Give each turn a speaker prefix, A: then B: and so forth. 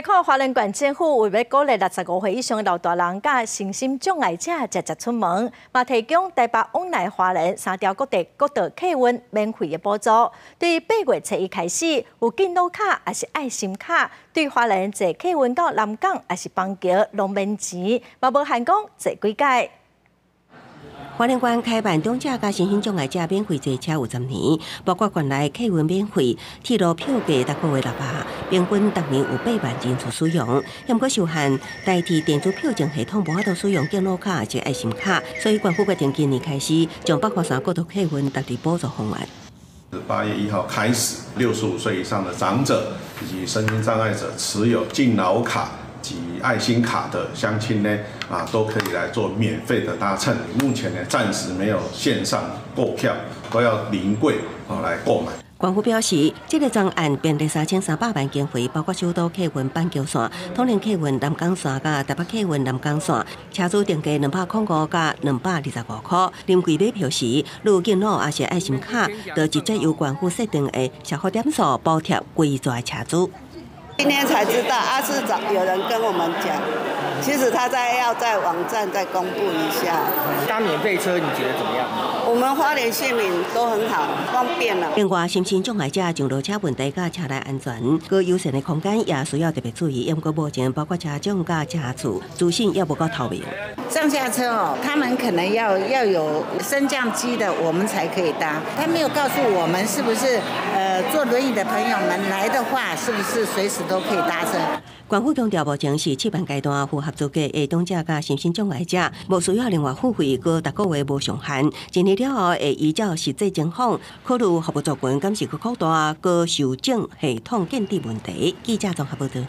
A: 看花蓮縣政府為欲鼓勵65歲以上的老大人佮身心障礙者齊齊出門，嘛提供台北往來花蓮三條國際國道客運免費的補助。對8月初一開始，有敬老卡抑是愛心卡，對花蓮坐客運到南港抑是枋橋攏免錢，嘛無限講坐幾擺。
B: 花蓮縣開辦長者佮身心障礙者免費坐車有10年，包括縣內客運免費、鐵路票價逐個月600，平均逐年有8萬人次使用。毋過受限代替電子票證系統無法度使用敬老卡抑是愛心卡，所以縣府決定今年開始將北花山國道客運納入補助方案。
C: 8月1號開始，65歲以上的長者以及身心障礙者持有敬老卡及愛心卡的鄉親呢，都可以來做免費的搭乘。目前呢，暫時沒有線上購票，都要臨櫃來購買。
B: 縣府表示，這个專案便利3300萬經費，包括首都客運板橋線、統聯客運南港線佮台北客運南港線，車資定價205佮225箍。臨櫃買票時，有敬老抑是愛心卡，就直接由縣府設定的消費點數補貼規逝車資。
D: 今天才知道，啊是早有人跟我們講，其實他在要在網站再公布一下。
E: 搭免費車你覺得怎麼樣？
D: 我們花蓮縣民都很好，方便了。
B: 另外，身心障礙者上落車問題佮車內安全，閣友善的空間也需要特別注意。毋過目前包括車種佮車次資訊也無夠透明。
F: 上下車哦，他們可能要有升降機的，我們才可以搭。他沒有告訴我們是不是，坐輪椅的朋友們來的話，是不是隨時都可以搭車？
B: 縣府強調，目前是試辦階段，符合資格的長者佮身心障礙者，無需要另外付費，閣逐個月無上限。一年了後會依照實際情況，考慮服務族群敢是閣擴大，閣修正系統建置問題。記者綜合報導。